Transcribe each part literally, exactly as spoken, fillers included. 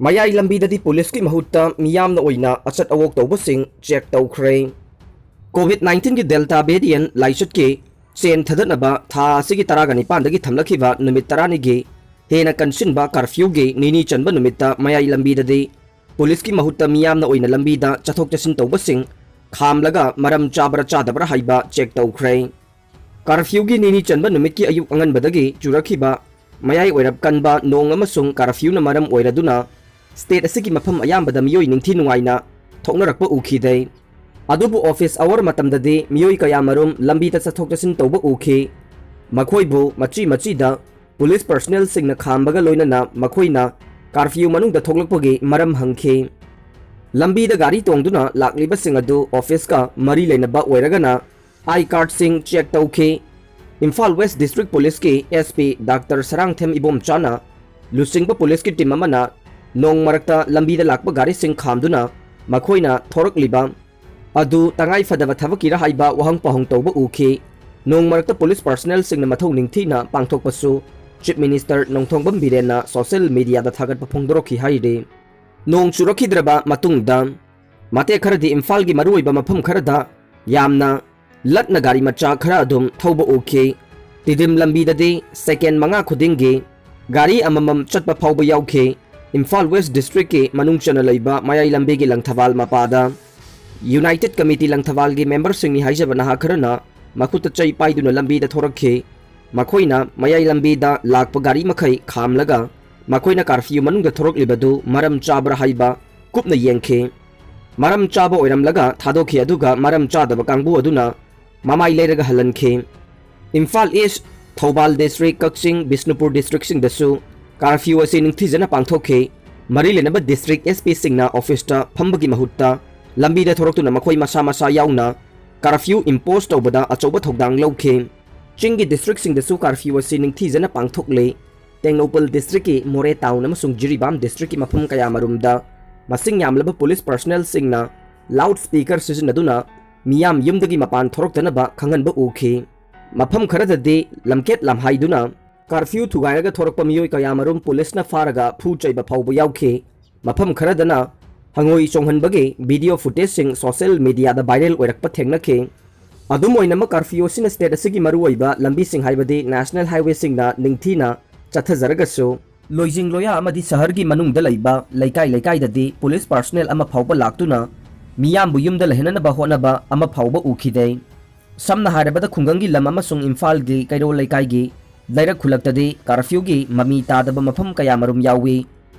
ꯃꯌꯥꯏ ꯂꯝꯕꯤꯗꯗꯤ ꯄꯨꯂꯤꯁꯀꯤ ꯃꯍꯨꯠꯇ ꯃꯤꯌꯥꯝꯅ ꯑꯣꯏꯅ ꯑꯆꯠ ꯑꯋꯣꯛ ꯇꯧꯕꯁꯤꯡ ꯆꯦꯛ ꯇꯧꯈ꯭ꯔꯦ꯫ ꯀꯣꯚꯤꯗ ꯅꯥꯏꯟꯇꯤꯟꯒꯤ ꯗꯦꯜꯇꯥ ꯚꯦꯔꯤꯌꯦꯟ ꯂꯥꯏꯆꯠꯀꯤ ꯆꯦꯟ ꯊꯥꯗꯠꯅꯕ ꯊꯥ ꯑꯁꯤꯒꯤ ꯇꯔꯥꯒ ꯅꯤꯄꯥꯟꯗꯒꯤ ꯊꯝꯂꯛꯈꯤꯕ ꯅꯨꯃꯤꯠ ꯇꯔꯥꯅꯤꯒꯤ ꯍꯦꯟꯅ ꯀꯟꯁꯤꯟꯕ ꯀꯥꯔꯐ꯭ꯌꯨꯒꯤ ꯅꯤꯅꯤ ꯆꯟꯕ ꯅꯨꯃꯤꯠꯇ ꯃꯌꯥꯏ ꯂꯝꯕꯤꯗꯗꯤ ꯄꯨꯂꯤꯁꯀꯤ ꯃꯍꯨꯠꯇ ꯃꯤꯌꯥꯝꯅ ꯑꯣꯏꯅ ꯂꯝꯕꯤꯗ ꯆꯠꯊꯣꯛ ꯆꯠꯁꯤꯟ ꯇꯧꯕꯁꯤꯡ ꯈꯥꯝꯂꯒ ꯃꯔꯝ ꯆꯥꯕ꯭ꯔꯥ ꯆꯥꯗꯕ꯭ꯔꯥ ꯍꯥꯏꯕ ꯆꯦꯛ ꯇꯧꯈ꯭ꯔꯦ꯫ ꯀꯥꯔꯐ꯭ꯌꯨꯒꯤ ꯅꯤꯅꯤ ꯆꯟꯕ ꯅꯨꯃꯤꯠꯀꯤ ꯑꯌꯨꯛ ꯑꯉꯟꯕꯗꯒꯤ ꯆꯨꯔꯛꯈꯤꯕ ꯃꯌꯥꯏ ꯑꯣꯏꯔꯞ ꯀꯟꯕ ꯅꯣꯡ ꯑꯃꯁꯨꯡ ꯀꯥꯔꯐ꯭ꯌꯨꯅ ꯃꯔꯝ ꯑꯣꯏꯔꯗꯨꯅ ꯁ꯭ꯇꯦꯠ ꯑꯁꯤꯒꯤ ꯃꯐꯝ ꯑꯌꯥꯝꯕꯗ ꯃꯤꯑꯣꯏ ꯅꯤꯡꯊꯤ ꯅꯨꯡꯉꯥꯏꯅ ꯊꯣꯛꯅꯔꯛꯄ ꯎꯈꯤꯗꯦ꯫ ꯑꯗꯨꯕꯨ ꯑꯣꯐꯤꯁ ꯑꯋꯥꯔ ꯃꯇꯝꯗꯗꯤ ꯃꯤꯑꯣꯏ ꯀꯌꯥꯃꯔꯨꯝ ꯂꯝꯕꯤꯗ ꯆꯠꯊꯣꯛ ꯆꯠꯁꯤꯟ ꯇꯧꯕ ꯎꯈꯤ꯫ ꯃꯈꯣꯏꯕꯨ ꯃꯆꯤ ꯃꯆꯤꯗ ꯄꯨꯂꯤꯁ ꯄꯔꯁꯅꯦꯜꯁꯤꯡꯅ ꯈꯥꯝꯕꯒ ꯂꯣꯏꯅꯅ ꯃꯈꯣꯏꯅ ꯀꯥꯔꯐ꯭ꯌꯨ ꯃꯅꯨꯡꯗ ꯊꯣꯛꯂꯛꯄꯒꯤ ꯃꯔꯝ ꯍꯪꯈꯤ꯫ ꯂꯝꯕꯤꯗ ꯒꯥꯔꯤ ꯇꯣꯡꯗꯨꯅ ꯂꯥꯛꯂꯤꯕꯁꯤꯡ ꯑꯗꯨ ꯑꯣꯐꯤꯁꯀ ꯃꯔꯤ ꯂꯩꯅꯕ ꯑꯣꯏꯔꯒꯅ ꯑꯥꯏ ꯀꯥꯔꯗꯁꯤꯡ ꯆꯦꯛ ꯇꯧꯈꯤ꯫ ꯏꯝꯐꯥꯜ ꯋꯦꯁ ꯗꯤꯁꯇ꯭ꯔꯤꯛ ꯄꯨꯂꯤꯁꯀꯤ ꯑꯦꯁ ꯄꯤ ꯗꯥꯛꯇꯔ ꯁꯔꯥꯡꯊꯦꯝ ꯏꯕꯣꯝꯆꯥꯅ ꯂꯨꯆꯤꯡꯕ ꯄꯨꯂꯤꯁꯀꯤ ꯇꯤꯝ ꯑꯃꯅ ꯅꯣꯡ ꯃꯔꯛꯇ ꯂꯝꯕꯤꯗ ꯂꯥꯛꯄ ꯒꯥꯔꯤꯁꯤꯡ ꯈꯥꯝꯗꯨꯅ ꯃꯈꯣꯏꯅ ꯊꯣꯔꯛꯂꯤꯕ ꯑꯗꯨ ꯇꯉꯥꯏ ꯐꯗꯕ ꯊꯕꯛꯀꯤꯔ ꯍꯥꯏꯕ ꯋꯥꯍꯪ ꯄꯥꯎꯍꯪ ꯇꯧꯕ ꯎꯈꯤ꯫ ꯅꯣꯡ ꯃꯔꯛꯇ ꯄꯨꯂꯤꯁ ꯄꯔꯁꯅꯦꯜꯁꯤꯡꯅ ꯃꯊꯧ ꯅꯤꯡꯊꯤꯅ ꯄꯥꯡꯊꯣꯛꯄꯁꯨ ꯆꯤꯐ ꯃꯤꯅꯤꯁꯇꯔ ꯅꯣꯡꯊꯣꯝꯕꯝ ꯕꯤꯔꯦꯟꯅ ꯁꯣꯁꯤꯌꯦꯜ ꯃꯤꯗꯤꯌꯥꯗ ꯊꯥꯒꯠꯄ ꯐꯣꯡꯗꯣꯔꯛꯈꯤ ꯍꯥꯏꯔꯤ꯫ ꯅꯣꯡ ꯆꯨꯔꯛꯈꯤꯗ꯭ꯔꯕ ꯃꯇꯨꯡꯗ ꯃꯇꯦꯛ ꯈꯔꯗꯤ ꯏꯝꯐꯥꯜꯒꯤ ꯃꯔꯨꯑꯣꯏꯕ ꯃꯐꯝ ꯈꯔꯗ ꯌꯥꯝꯅ ꯂꯠꯅ ꯒꯥꯔꯤ ꯃꯆꯥ ꯈꯔ ꯑꯗꯨꯝ ꯊꯧꯕ ꯎꯈꯤ꯫ ꯇꯤꯗꯤꯝ ꯂꯝꯕꯤꯗꯗꯤ ꯁꯦꯀꯦꯟ ꯃꯉꯥ ꯈꯨꯗꯤꯡꯒꯤ ꯒꯥꯔꯤ ꯑꯃꯃꯝ ꯆꯠꯄ ꯐꯥꯎꯕ ꯌꯥꯎꯈꯤ꯫ ꯏꯝꯐꯥꯜ ꯋꯦꯁ ꯗꯤꯁꯇ꯭ꯔꯤꯛꯀꯤ ꯃꯅꯨꯡ ꯆꯟꯅ ꯂꯩꯕ ꯃꯌꯥꯏ ꯂꯝꯕꯤꯒꯤ ꯂꯪꯊꯕꯥꯜ ꯃꯄꯥꯗ ꯌꯨꯅꯥꯏꯇꯦꯗ ꯀꯃꯤꯇꯤ ꯂꯪꯊꯕꯥꯜꯒꯤ ꯃꯦꯝꯕꯔꯁꯤꯡꯅꯤ ꯍꯥꯏꯖꯕ ꯅꯍꯥ ꯈꯔꯅ ꯃꯈꯨꯠꯇ ꯆꯩ ꯄꯥꯏꯗꯨꯅ ꯂꯝꯕꯤꯗ ꯊꯣꯔꯛꯈꯤ꯫ ꯃꯈꯣꯏꯅ ꯃꯌꯥꯏ ꯂꯝꯕꯤꯗ ꯂꯥꯛꯄ ꯒꯥꯔꯤ ꯃꯈꯩ ꯈꯥꯝꯂꯒ ꯃꯈꯣꯏꯅ ꯀꯥꯔꯐ꯭ꯌꯨ ꯃꯅꯨꯡꯗ ꯊꯣꯔꯛꯂꯤꯕꯗꯨ ꯃꯔꯝ ꯆꯥꯕ꯭ꯔꯥ ꯍꯥꯏꯕ ꯀꯨꯞꯅ ꯌꯦꯡꯈꯤ꯫ ꯃꯔꯝ ꯆꯥꯕ ꯑꯣꯏꯔꯝꯂꯒ ꯊꯥꯗꯣꯛꯈꯤ, ꯑꯗꯨꯒ ꯃꯔꯝ ꯆꯥꯗꯕ ꯀꯥꯡꯕꯨ ꯑꯗꯨꯅ ꯃꯃꯥꯏ ꯂꯩꯔꯒ ꯍꯜꯍꯟꯈꯤ꯫ ꯏꯝꯐꯥꯜ ꯏꯁ, ꯊꯧꯕꯥꯜ ꯗꯤꯁꯇ꯭ꯔꯤꯛ, ꯀꯛꯆꯤꯡ, ꯕꯤꯁꯅꯨꯄꯨꯔ ꯗꯤꯁꯇ꯭ꯔꯤꯛꯁꯤꯡꯗꯁꯨ ꯀꯥꯔꯐ꯭ꯌꯨ ꯑꯁꯤ ꯅꯤꯡꯊꯤꯖꯅ ꯄꯥꯡꯊꯣꯛꯈꯤ꯫ ꯃꯔꯤ ꯂꯩꯅꯕ ꯗꯤꯁꯇ꯭ꯔꯤꯛ ꯑꯦꯁ ꯄꯤꯁꯤꯡꯅ ꯑꯣꯐꯤꯁꯇ ꯐꯝꯕꯒꯤ ꯃꯍꯨꯠꯇ ꯂꯝꯕꯤꯗ ꯊꯣꯔꯛꯇꯨꯅ ꯃꯈꯣꯏ ꯃꯁꯥ ꯃꯁꯥ ꯌꯥꯎꯅ ꯀꯥꯔꯐ꯭ꯌꯨ ꯏꯝꯄꯣꯁ ꯇꯧꯕꯗ ꯑꯆꯧꯕ ꯊꯧꯗꯥꯡ ꯂꯧꯈꯤ꯫ ꯆꯤꯡꯒꯤ ꯗꯤꯁꯇ꯭ꯔꯤꯛꯁꯤꯡꯗꯁꯨ ꯀꯥꯔꯐ꯭ꯌꯨ ꯑꯁꯤ ꯅꯤꯡꯊꯤꯖꯅ ꯄꯥꯡꯊꯣꯛꯂꯤ꯫ ꯇꯦꯡꯅꯧꯄꯜ ꯗꯤꯁꯇ꯭ꯔꯤꯛꯀꯤ ꯃꯣꯔꯦ ꯇꯥꯎꯟ ꯑꯃꯁꯨꯡ ꯖꯤꯔꯤꯕꯥꯝ ꯗꯤꯁꯇ꯭ꯔꯤꯛꯀꯤ ꯃꯐꯝ ꯀꯌꯥꯃꯔꯨꯝꯗ ꯃꯁꯤꯡ ꯌꯥꯝꯂꯕ ꯄꯨꯂꯤꯁ ꯄꯔꯁꯅꯦꯜꯁꯤꯡꯅ ꯂꯥꯎꯗ ꯁ꯭ꯄꯤꯀꯔ ꯁꯤꯖꯤꯟꯅꯗꯨꯅ ꯃꯤꯌꯥꯝ ꯌꯨꯝꯗꯒꯤ ꯃꯄꯥꯟ ꯊꯣꯔꯛꯇꯅꯕ ꯈꯪꯍꯟꯕ ꯎꯈꯤ꯫ ꯃꯐꯝ ꯈꯔꯗꯗꯤ ꯂꯝꯀꯦꯠ ꯂꯝꯍꯥꯏꯗꯨꯅ Curfew ꯊꯨꯒꯥꯏꯔꯒ ꯊꯣꯔꯛꯄ ꯃꯤꯑꯣꯏ ꯀꯌꯥꯃꯔꯨꯝ ꯄꯨꯂꯤꯁꯅ ꯐꯥꯔꯒ ꯐꯨ ꯆꯩꯕ ꯐꯥꯎꯕ ꯌꯥꯎꯈꯤ꯫ ꯃꯐꯝ ꯈꯔꯗꯅ ꯍꯪꯉꯣꯏ ꯆꯣꯡꯍꯟꯕꯒꯤ video footageꯁꯤꯡ social mediaꯗ viral ꯑꯣꯏꯔꯛꯄ ꯊꯦꯡꯅꯈꯤ꯫ ꯑꯗꯨꯝ ꯑꯣꯏꯅꯃꯛ, curfew ꯑꯁꯤꯅ state ꯑꯁꯤꯒꯤ ꯃꯔꯨꯑꯣꯏꯕ ꯂꯝꯕꯤꯁꯤꯡ, ꯍꯥꯏꯕꯗꯤ national highwayꯁꯤꯡꯅ ꯅꯤꯡꯊꯤꯅ ꯆꯠꯊꯖꯔꯒꯁꯨ, ꯂꯣꯏꯖꯤꯡ ꯂꯣꯌꯥ ꯑꯃꯗꯤ ꯁꯍꯔꯒꯤ ꯃꯅꯨꯡꯗ ꯂꯩꯕ ꯂꯩꯀꯥꯏ ꯂꯩꯀꯥꯏꯗꯗꯤ ꯄꯨꯂꯤꯁ personnel ꯑꯃ ꯐꯥꯎꯕ ꯂꯥꯛꯇꯨꯅ ꯃꯤꯌꯥꯝꯕꯨ ꯌꯨꯝꯗ ꯂꯩꯍꯟꯅꯅꯕ ꯍꯣꯠꯅꯕ ꯑꯃ ꯐꯥꯎꯕ ꯎꯈꯤꯗꯦ꯫ ꯁꯝꯅ ꯍꯥꯏꯔꯕꯗ, ꯈꯨꯡꯒꯪꯒꯤ ꯂꯝ ꯑꯃꯁꯨꯡ ꯏꯝꯐꯥꯜꯒꯤ ꯀꯩꯔꯣꯜ ꯂꯩꯀꯥꯏꯒꯤ ꯂꯩꯔꯛ ꯈꯨꯜꯂꯛꯇꯗꯤ curfewꯒꯤ ꯃꯃꯤ ꯇꯥꯗꯕ ꯃꯐꯝ ꯀꯌꯥꯃꯔꯨꯝ ꯌꯥꯎꯏ꯫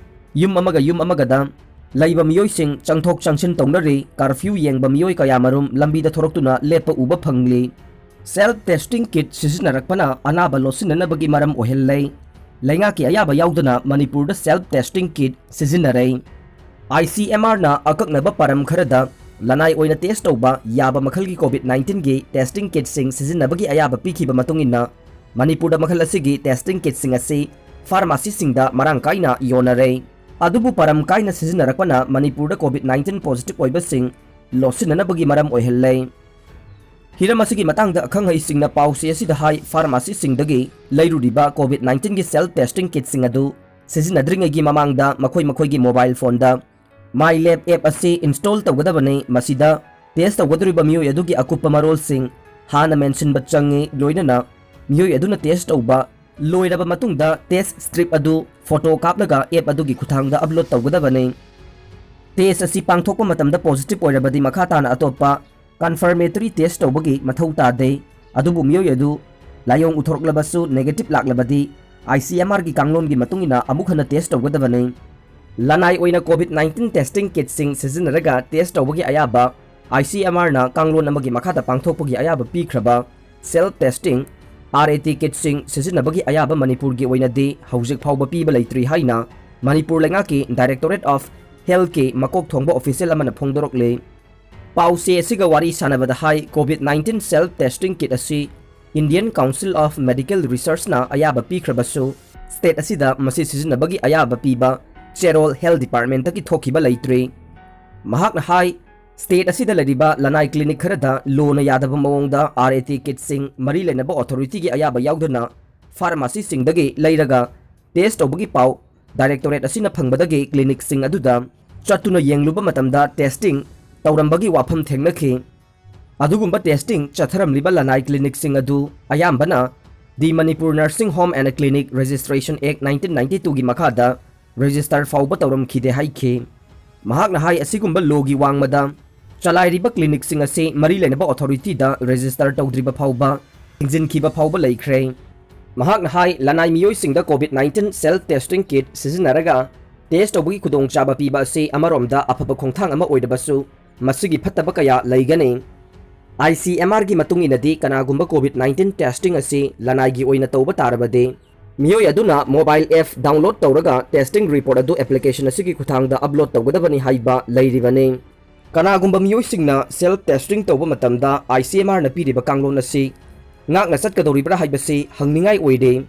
ꯌꯨꯝ ꯑꯃꯒ ꯌꯨꯝ ꯑꯃꯒꯗ ꯂꯩꯕ ꯃꯤꯑꯣꯏꯁꯤꯡ ꯆꯪꯊꯣꯛ ꯆꯪꯁꯤꯟ ꯇꯧꯅꯔꯤ꯫ Curfew ꯌꯦꯡꯕ ꯃꯤꯑꯣꯏ ꯀꯌꯥꯃꯔꯨꯝ ꯂꯝꯕꯤꯗ ꯊꯣꯔꯛꯇꯨꯅ ꯂꯦꯞꯄ ꯎꯕ ꯐꯪꯂꯤ꯫ Self testing kit ꯁꯤꯖꯤꯟꯅꯔꯛꯄꯅ ꯑꯅꯥꯕ ꯂꯣꯠꯁꯤꯟꯅꯅꯕꯒꯤ ꯃꯔꯝ ꯑꯣꯏꯍꯜꯂꯦ꯫ ꯂꯩꯉꯥꯛꯀꯤ ꯑꯌꯥꯕ ꯌꯥꯎꯗꯅ ꯃꯅꯤꯄꯨꯔꯗ self testing kit ꯁꯤꯖꯤꯟꯅꯔꯦ꯫ ICMRꯅ ꯑꯀꯛꯅꯕ ꯄꯔꯝ ꯈꯔꯗ ꯂꯅꯥꯏ ꯑꯣꯏꯅ test ꯇꯧꯕ ꯌꯥꯕ ꯃꯈꯜꯒꯤ COVID nineteenꯒꯤ testing kitꯁꯤꯡ ꯁꯤꯖꯤꯟꯅꯕꯒꯤ ꯑꯌꯥꯕ ꯄꯤꯈꯤꯕ ꯃꯇꯨꯡ ꯏꯟꯅ, ꯃꯅꯤꯄꯨꯔꯗ ꯃꯈꯜ ꯑꯁꯤꯒꯤ testing kitꯁꯤꯡ ꯑꯁꯤ pharmacyꯁꯤꯡꯗ ꯃꯔꯥꯡ ꯀꯥꯏꯅ ꯌꯣꯟꯅꯔꯦ꯫ ꯑꯗꯨꯕꯨ ꯄꯔꯝ ꯀꯥꯏꯅ ꯁꯤꯖꯤꯟꯅꯔꯛꯄꯅ ꯃꯅꯤꯄꯨꯔꯗ COVID nineteen positive ꯑꯣꯏꯕꯁꯤꯡ ꯂꯣꯠꯁꯤꯟꯅꯅꯕꯒꯤ ꯃꯔꯝ ꯑꯣꯏꯍꯜꯂꯦ꯫ ꯍꯤꯔꯝ ꯑꯁꯤꯒꯤ ꯃꯇꯥꯡꯗ ꯑꯈꯪ ꯑꯍꯩꯁꯤꯡꯅ ꯄꯥꯎꯆꯦ ꯑꯁꯤꯗ ꯍꯥꯏ, pharmacyꯁꯤꯡꯗꯒꯤ ꯂꯩꯔꯨꯔꯤꯕ COVID nineteenꯒꯤ self testing kitꯁꯤꯡ ꯑꯗꯨ ꯁꯤꯖꯤꯟꯅꯗ꯭ꯔꯤꯉꯩꯒꯤ ꯃꯃꯥꯡꯗ ꯃꯈꯣꯏ ꯃꯈꯣꯏꯒꯤ mobile phoneꯗ MyLab app ꯑꯁꯤ install ꯇꯧꯒꯗꯕꯅꯤ꯫ ꯃꯁꯤꯗ test ꯇꯧꯒꯗꯧꯔꯤꯕ ꯃꯤꯑꯣꯏ ꯑꯗꯨꯒꯤ ꯑꯀꯨꯞꯄ ꯃꯔꯣꯜꯁꯤꯡ ꯍꯥꯟꯅ ꯃꯦꯟꯁꯤꯟꯕ ꯆꯪꯏ, ꯂꯣꯏꯅꯅ ꯃꯤꯑꯣꯏ ꯑꯗꯨꯅ test ꯇꯧꯕ ꯂꯣꯏꯔꯕ ꯃꯇꯨꯡꯗ test strip ꯑꯗꯨ photo ꯀꯥꯞꯂꯒ app ꯑꯗꯨꯒꯤ ꯈꯨꯠꯊꯥꯡꯗ upload ꯇꯧꯒꯗꯕꯅꯤ꯫ Test ꯑꯁꯤ ꯄꯥꯡꯊꯣꯛꯄ ꯃꯇꯝꯗ positive ꯑꯣꯏꯔꯕꯗꯤ ꯃꯈꯥ ꯇꯥꯅ ꯑꯇꯣꯞꯄ confirmatory test ꯇꯧꯕꯒꯤ ꯃꯊꯧ ꯇꯥꯗꯦ꯫ ꯑꯗꯨꯕꯨ ꯃꯤꯑꯣꯏ ꯑꯗꯨ ꯂꯥꯏꯑꯣꯡ ꯎꯠꯊꯣꯔꯛꯂꯕꯁꯨ negative ꯂꯥꯛꯂꯕꯗꯤ ICMRꯒꯤ ꯀꯥꯡꯂꯣꯟꯒꯤ ꯃꯇꯨꯡ ꯏꯟꯅ ꯑꯃꯨꯛ ꯍꯟꯅ test ꯇꯧꯒꯗꯕꯅꯤ꯫ ꯂꯅꯥꯏ ꯑꯣꯏꯅ COVID nineteen testing kitꯁꯤꯡ ꯁꯤꯖꯤꯟꯅꯔꯒ test ꯇꯧꯕꯒꯤ ꯑꯌꯥꯕ ICMRꯅ ꯀꯥꯡꯂꯣꯟ ꯑꯃꯒꯤ ꯃꯈꯥꯗ ꯄꯥꯡꯊꯣꯛꯄꯒꯤ ꯑꯌꯥꯕ ꯄꯤꯈ꯭ꯔꯕ self testing RAT kitꯁꯤꯡ ꯁꯤꯖꯤꯟꯅꯕꯒꯤ ꯑꯌꯥꯕ ꯃꯅꯤꯄꯨꯔꯒꯤ ꯑꯣꯏꯅꯗꯤ ꯍꯧꯖꯤꯛ ꯐꯥꯎꯕ ꯄꯤꯕ ꯂꯩꯇ꯭ꯔꯤ ꯍꯥꯏꯅ ꯃꯅꯤꯄꯨꯔ ꯂꯩꯉꯥꯛꯀꯤ Directorate of Healthꯀꯤ ꯃꯀꯣꯛ ꯊꯣꯡꯕ official ꯑꯃꯅ ꯐꯣꯡꯗꯣꯔꯛꯂꯤ꯫ ꯄꯥꯎꯆꯦ ꯑꯁꯤꯒ ꯋꯥꯔꯤ ꯁꯥꯟꯅꯕꯗ ꯍꯥꯏ, COVID nineteen self testing kit ꯑꯁꯤ Indian Council of Medical Researchꯅ ꯑꯌꯥꯕ ꯄꯤꯈ꯭ꯔꯕꯁꯨ, state ꯑꯁꯤꯗ ꯃꯁꯤ ꯁꯤꯖꯤꯟꯅꯕꯒꯤ ꯑꯌꯥꯕ ꯄꯤꯕ ꯆꯦꯔꯣꯜ Health Departmentꯇꯒꯤ ꯊꯣꯛꯈꯤꯕ ꯂꯩꯇ꯭ꯔꯤ꯫ ꯃꯍꯥꯛꯅ ꯍꯥꯏ, state ꯑꯁꯤꯗ ꯂꯩꯔꯤꯕ ꯂꯅꯥꯏ clinic ꯈꯔꯗ ꯂꯣꯅ ꯌꯥꯗꯕ ꯃꯑꯣꯡꯗ RAT kitꯁꯤꯡ ꯃꯔꯤ ꯂꯩꯅꯕ authorityꯒꯤ ꯑꯌꯥꯕ ꯌꯥꯎꯗꯅ ꯐꯥꯔꯃꯥꯁꯤꯁꯤꯡꯗꯒꯤ ꯂꯩꯔꯒ ꯇꯦꯁ ꯇꯧꯕꯒꯤ ꯄꯥꯎ ꯗꯥꯏꯔꯦꯛꯇꯣꯔꯦꯠ ꯑꯁꯤꯅ ꯐꯪꯕꯗꯒꯤ ꯀ꯭ꯂꯤꯅꯤꯛꯁꯤꯡ ꯑꯗꯨꯗ ꯆꯠꯇꯨꯅ ꯌꯦꯡꯂꯨꯕ ꯃꯇꯝꯗ ꯇꯦꯁꯇꯤꯡ ꯇꯧꯔꯝꯕꯒꯤ ꯋꯥꯐꯝ ꯊꯦꯡꯅꯈꯤ꯫ ꯑꯗꯨꯒꯨꯝꯕ ꯇꯦꯁꯇꯤꯡ ꯆꯠꯊꯔꯝꯂꯤꯕ ꯂꯅꯥꯏ ꯀ꯭ꯂꯤꯅꯤꯛꯁꯤꯡ ꯑꯗꯨ ꯑꯌꯥꯝꯕꯅ The Manipur Nursing Home and Clinic Registration Act nineteen ninety two ꯒꯤ ꯃꯈꯥꯗ ꯔꯦꯖꯤꯁꯇꯔ ꯐꯥꯎꯕ ꯇꯧꯔꯝꯈꯤꯗꯦ ꯍꯥꯏꯈꯤ꯫ ꯃꯍꯥꯛꯅ ꯍꯥꯏ, ꯑꯁꯤꯒꯨꯝꯕ ꯂꯣꯒꯤ ꯋꯥꯡꯃꯗ ꯆꯂꯥꯏꯔꯤꯕ ꯀ꯭ꯂꯤꯅꯤꯛꯁꯤꯡ ꯑꯁꯤ ꯃꯔꯤ ꯂꯩꯅꯕ ꯑꯣꯊꯣꯔꯤꯇꯤꯗ ꯔꯦꯖꯤꯁꯇꯔ ꯇꯧꯗ꯭ꯔꯤꯕ ꯐꯥꯎꯕ ꯊꯤꯡꯖꯤꯟꯈꯤꯕ ꯐꯥꯎꯕ ꯂꯩꯈ꯭ꯔꯦ꯫ ꯃꯍꯥꯛꯅ ꯍꯥꯏ, ꯂꯅꯥꯏ ꯃꯤꯑꯣꯏꯁꯤꯡꯗ COVID nineteen self testing kit ꯁꯤꯖꯤꯟꯅꯔꯒ ꯇꯦꯁ ꯇꯧꯕꯒꯤ ꯈꯨꯗꯣꯡꯆꯥꯕ ꯄꯤꯕ ꯑꯁꯤ ꯑꯃꯔꯣꯝꯗ ꯑꯐꯕ ꯈꯣꯡꯊꯥꯡ ꯑꯃ ꯑꯣꯏꯔꯕꯁꯨ, ꯃꯁꯤꯒꯤ ꯐꯠꯇꯕ ꯀꯌꯥ ꯂꯩꯒꯅꯤ꯫ ICMR ꯒꯤ ꯃꯇꯨꯡ ꯏꯟꯅꯗꯤ, ꯀꯅꯥꯒꯨꯝꯕ COVID nineteen testing ꯑꯁꯤ ꯂꯅꯥꯏꯒꯤ ꯑꯣꯏꯅ ꯇꯧꯕ ꯇꯥꯔꯕꯗꯤ, ꯃꯤꯑꯣꯏ ꯑꯗꯨꯅ ꯃꯣꯕꯥꯏꯜ ꯑꯦꯞ ꯗꯥꯎꯟꯂꯣꯗ ꯇꯧꯔꯒ ꯇꯦꯁꯇꯤꯡ ꯔꯤꯄꯣꯔꯠ ꯑꯗꯨ ꯑꯦꯄ꯭ꯂꯤꯀꯦꯁꯟ ꯑꯁꯤꯒꯤ ꯈꯨꯠꯊꯥꯡꯗ ꯑꯞꯂꯣꯗ ꯇꯧꯒꯗꯕꯅꯤ ꯍꯥꯏꯕ ꯂꯩꯔꯤꯕꯅꯤ꯫ ꯀꯅꯥꯒꯨꯝꯕ ꯃꯤꯑꯣꯏꯁꯤꯡꯅ ꯁꯦꯜꯐ ꯇꯦꯁꯇꯤꯡ ꯇꯧꯕ ꯃꯇꯝꯗ ICMR ꯅ ꯄꯤꯔꯤꯕ ꯀꯥꯡꯂꯣꯟ ꯑꯁꯤ ꯉꯥꯛꯅ ꯆꯠꯀꯗꯧꯔꯤꯕ꯭ꯔꯥ ꯍꯥꯏꯕꯁꯤ ꯍꯪꯅꯤꯡꯉꯥꯏ ꯑꯣꯏꯔꯦ꯫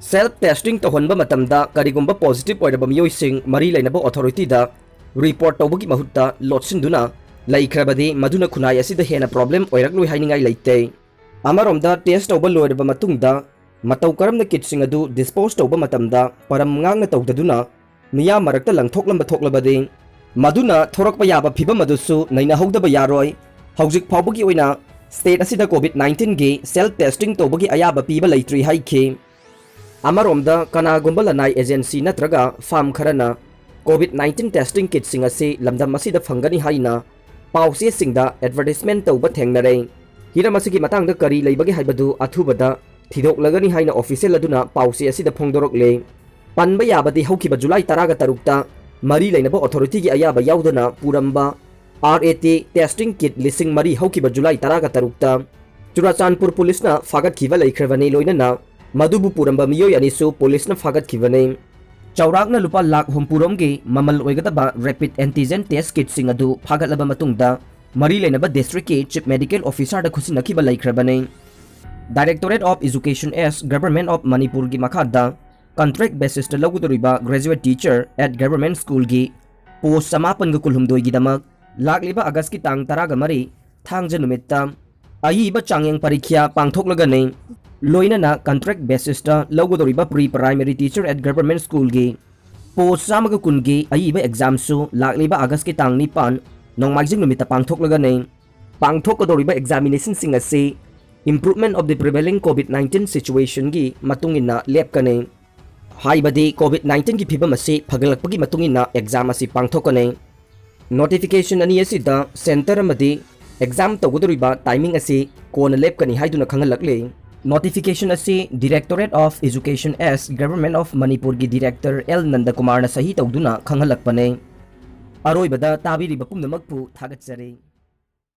ꯁꯦꯜꯐ ꯇꯦꯁꯇꯤꯡ ꯇꯧꯍꯟꯕ ꯃꯇꯝꯗ ꯀꯔꯤꯒꯨꯝꯕ ꯄꯣꯖꯤꯇꯤꯚ ꯑꯣꯏꯔꯕ ꯃꯤꯑꯣꯏꯁꯤꯡ ꯃꯔꯤ ꯂꯩꯅꯕ ꯑꯣꯊꯣꯔꯤꯇꯤꯗ ꯔꯤꯄꯣꯔꯠ ꯇꯧꯕꯒꯤ ꯃꯍꯨꯠꯇ ꯂꯣꯠꯁꯤꯟꯗꯨꯅ ꯂꯩꯈ꯭ꯔꯕꯗꯤ, ꯃꯗꯨꯅ ꯈꯨꯟꯅꯥꯏ ꯑꯁꯤꯗ ꯍꯦꯟꯅ ꯄ꯭ꯔꯣꯕ꯭ꯂꯦꯝ ꯑꯣꯏꯔꯛꯂꯣꯏ ꯍꯥꯏꯅꯤꯡꯉꯥꯏ ꯂꯩꯇꯦ꯫ ꯑꯃꯔꯣꯝꯗ, ꯇꯦꯁ ꯇꯧꯕ ꯂꯣꯏꯔꯕ ꯃꯇꯨꯡꯗ ꯃꯇꯧ ꯀꯔꯝꯅ ꯀꯤꯠꯁꯤꯡ ꯑꯗꯨ ꯗꯤꯁꯄꯣꯖ ꯇꯧꯕ ꯃꯇꯝꯗ ꯄꯔꯝ ꯉꯥꯛꯅ ꯇꯧꯗꯗꯨꯅ ꯃꯤꯌꯥꯝ ꯃꯔꯛꯇ ꯂꯪꯊꯣꯛꯂꯝꯕ ꯊꯣꯛꯂꯕꯗꯤ, ꯃꯗꯨꯅ ꯊꯣꯔꯛꯄ ꯌꯥꯕ ꯐꯤꯚꯝ ꯑꯗꯨꯁꯨ ꯅꯩꯅꯍꯧꯗꯕ ꯌꯥꯔꯣꯏ꯫ ꯍꯧꯖꯤꯛ ꯐꯥꯎꯕꯒꯤ ꯑꯣꯏꯅ ꯁ꯭ꯇꯦꯠ ꯑꯁꯤꯗ COVID nineteen ꯒꯤ ꯁꯦꯜꯐ ꯇꯦꯁꯇꯤꯡ ꯇꯧꯕꯒꯤ ꯑꯌꯥꯕ ꯄꯤꯕ ꯂꯩꯇ꯭ꯔꯤ ꯍꯥꯏꯈꯤ꯫ ꯑꯃꯔꯣꯝꯗ, ꯀꯅꯥꯒꯨꯝꯕ ꯂꯅꯥꯏ ꯑꯦꯖꯦꯟꯁꯤ ꯅꯠꯇ꯭ꯔꯒ ꯐꯥꯔꯝ ꯈꯔꯅ COVID nineteen testing kitꯁꯤꯡ ꯑꯁꯤ ꯂꯝꯗꯝ ꯑꯁꯤꯗ ꯐꯪꯒꯅꯤ ꯍꯥꯏꯅ ꯄꯥꯎꯆꯦꯁꯤꯡꯗ ꯑꯦꯗꯚꯔꯇꯤꯁꯃꯦꯟ ꯇꯧꯕ ꯊꯦꯡꯅꯔꯦ꯫ ꯍꯤꯔꯝ ꯑꯁꯤꯒꯤ ꯃꯇꯥꯡꯗ ꯀꯔꯤ ꯂꯩꯕꯒꯦ ꯍꯥꯏꯕꯗꯨ ꯑꯊꯨꯕꯗ ꯊꯤꯗꯣꯛꯂꯒꯅꯤ ꯍꯥꯏꯅ ꯑꯣꯐꯤꯁꯤꯌꯦꯜ ꯑꯗꯨꯅ ꯄꯥꯎꯆꯦ ꯑꯁꯤꯗ ꯐꯣꯡꯗꯣꯔꯛꯂꯦ꯫ ꯄꯟꯕ ꯌꯥꯕꯗꯤ, ꯍꯧꯈꯤꯕ ꯖꯨꯂꯥꯏ ꯇꯔꯥꯒ ꯇꯔꯨꯛꯇ ꯃꯔꯤ ꯂꯩꯅꯕ ꯑꯣꯊꯣꯔꯤꯇꯤꯒꯤ ꯑꯌꯥꯕ ꯌꯥꯎꯗꯅ ꯄꯨꯔꯝꯕ RAT testing kit ꯂꯤꯁꯤꯡ ꯃꯔꯤ ꯍꯧꯈꯤꯕ ꯖꯨꯂꯥꯏ ꯇꯔꯥꯒ ꯇꯔꯨꯛꯇ ꯆꯨꯔꯥꯆꯥꯟꯄꯨꯔ ꯄꯨꯂꯤꯁꯅ ꯐꯥꯒꯠꯈꯤꯕ ꯂꯩꯈ꯭ꯔꯕꯅꯤ, ꯂꯣꯏꯅꯅ ꯃꯗꯨꯕꯨ ꯄꯨꯔꯝꯕ ꯃꯤꯑꯣꯏ ꯑꯅꯤꯁꯨ ꯄꯨꯂꯤꯁꯅ ꯐꯥꯒꯠꯈꯤꯕꯅꯤ꯫ ꯆꯥꯎꯔꯥꯛꯅ ꯂꯨꯄꯥ ꯂꯥꯈ ꯍꯨꯝꯐꯨꯔꯣꯝꯒꯤ ꯃꯃꯜ ꯑꯣꯏꯒꯗꯕ ꯔꯦꯄꯤꯗ ꯑꯦꯟꯇꯤꯖꯦꯟ ꯇꯦꯁ ꯀꯤꯠꯁꯤꯡ ꯑꯗꯨ ꯐꯥꯒꯠꯂꯕ ꯃꯇꯨꯡꯗ, ꯃꯔꯤ ꯂꯩꯅꯕ ꯗꯤꯁꯇ꯭ꯔꯤꯛꯀꯤ ꯆꯤꯐ ꯃꯦꯗꯤꯀꯦꯜ ꯑꯣꯐꯤꯁꯥꯔꯗ ꯈꯨꯠꯁꯤꯟꯅꯈꯤꯕ ꯂꯩꯈ꯭ꯔꯕꯅꯤ꯫ Directorate of Education as Government of ꯃꯅꯤꯄꯨꯔꯒꯤ ꯃꯈꯥꯗ ꯀꯟꯇ꯭ꯔꯦꯛ ꯕꯦꯁꯤꯁꯇ ꯂꯧꯒꯗꯧꯔꯤꯕ graduate teacher at government schoolꯒꯤ ꯄꯣꯁ ꯆꯃꯥꯄꯟꯒ ꯀꯨꯟꯍꯨꯝꯗꯣꯏꯒꯤꯗꯃꯛ ꯂꯥꯛꯂꯤꯕ ꯑꯥꯒꯁꯀꯤ ꯇꯥꯡ ꯇꯔꯥꯒ ꯃꯔꯤ, ꯊꯥꯡꯖ ꯅꯨꯃꯤꯠꯇ ꯑꯏꯕ ꯆꯥꯡꯌꯦꯡ ꯄꯔꯤꯈ꯭ꯌꯥ ꯄꯥꯡꯊꯣꯛꯂꯒꯅꯤ꯫ ꯂꯣꯏꯅꯅ contract basisꯇ ꯂꯧꯒꯗꯧꯔꯤꯕ pre primary teacher at government schoolꯒꯤ post ꯆꯥꯝꯃꯒ ꯀꯨꯟꯒꯤ ꯑꯏꯕ examꯁꯨ ꯂꯥꯛꯂꯤꯕ Augustꯀꯤ ꯇꯥꯡ ꯅꯤꯄꯥꯟ, ꯅꯣꯡꯃꯥꯏꯖꯤꯡ ꯅꯨꯃꯤꯠꯇ ꯄꯥꯡꯊꯣꯛꯂꯒꯅꯤ꯫ ꯄꯥꯡꯊꯣꯛꯀꯗꯧꯔꯤꯕ examinationꯁꯤꯡ ꯑꯁꯤ improvement of the prevailing COVID nineteen situationꯒꯤ ꯃꯇꯨꯡ ꯏꯟꯅ ꯂꯦꯞꯀꯅꯤ꯫ ꯍꯥꯏꯕꯗꯤ COVID nineteenꯒꯤ ꯐꯤꯕꯝ ꯑꯁꯤ ꯐꯒꯠꯂꯛꯄꯒꯤ ꯃꯇꯨꯡ ꯏꯟꯅ exam ꯑꯁꯤ ꯄꯥꯡꯊꯣꯛꯀꯅꯤ꯫ Notification ꯑꯅꯤ ꯑꯁꯤꯗ center ꯑꯃꯗꯤ exam ꯇꯧꯒꯗꯧꯔꯤꯕ timing ꯑꯁꯤ ꯀꯣꯟꯅ ꯂꯦꯞꯀꯅꯤ ꯍꯥꯏꯗꯨꯅ ꯈꯪꯍꯜꯂꯛꯂꯤ꯫ Notification ꯑꯁꯤ Directorate of Education as Government of Manipurꯒꯤ director L ꯅꯟꯗꯀꯨꯃꯥꯔꯅ ꯁꯍꯤ ꯇꯧꯗꯨꯅ ꯈꯪꯍꯜꯂꯛꯄꯅꯤ꯫ ꯑꯔꯣꯏꯕꯗ ꯇꯥꯕꯤꯔꯤꯕ ꯄꯨꯝꯅꯃꯛꯄꯨ ꯊꯥꯒꯠꯆꯔꯤ꯫